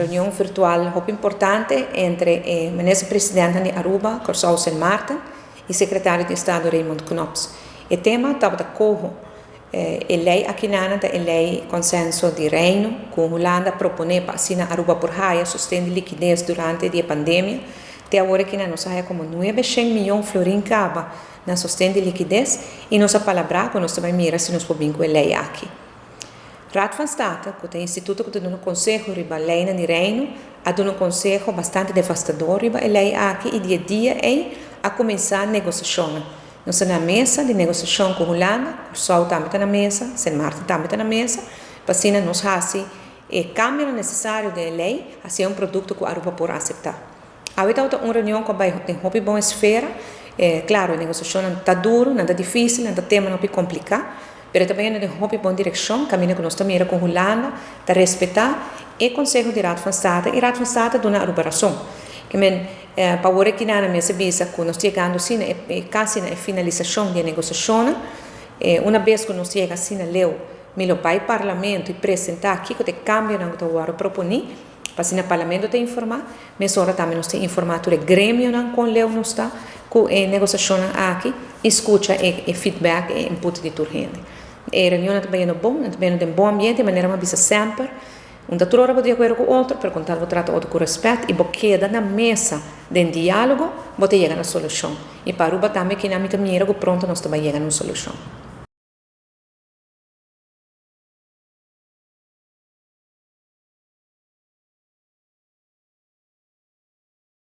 Reunion virtual hopi importante entre e minister presidentnan di Aruba, Kòrsou, Sint Maarten i sekretario di estado Raymond Knops. E tema tabata koho e lei akinanan ta e lei konsenso di Reino ku Hulanda a proponé pa asina Aruba por haya sosten di likides durante di e pandemia. Te awor akinan nos a haya komo 900 miyon florin kaba na sosten di likides i nos a palabrá ku nos ta bai mira si nos por bin ku e lei aki. Raad van State, ku ta e instituto ku ta duna konseho riba leinan di Reino, a duna un konseho bastante devastador riba e lei aki i di e dia ei a kuminsá negosiashonnan. Nos ta na mesa di negosiashon ku Hulanda, Kòrsou tambe ta na mesa, Sint Maarten tambe ta na mesa, pa asina nos hasi e kambionan nesesario den e lei, hasié un produkto ku Aruba por aseptá. Awe tabata un reunion ku a bai den hopi bon esfera. Klaro, e negosiashonnan ta duru, nan ta difísil, nan ta temanan hopi kompliká, pero e ta bayendo den hopi bon direkshon, kaminda ku nos ta mira ku Hulanda ta respetá e konseho di Raad van State i Raad van State a duna Aruba rason. Ke men, pa awor e kinana mester bisa ku nos ta yegando si na e kasi na e finalisashon di e negosiashonnan. Una bes ku nos yega asina leu, mi lo bai Parlamento i presentá kiko ta e kambionan ku ta wòrdu proponí. Pa asina Parlamento ta informá, mesora tambe nos ta informá tur e gremionan kon leu nos ta ku e negosiashonnan aki i skucha e feedback, e input di tur hende. E reunionnan ta bayendo bon, nan ta bayendo den bon ambiente, manera mi a bisa semper, un ta tur ora bo di akuerdo ku otro, pero kon tal bo trata otro ku rèspèt i bo keda na mesa den diálogo, bo ta yega na solushon. I pa Aruba tambe kinan mi ta mira ku pronto nos ta bai yega na un solushon.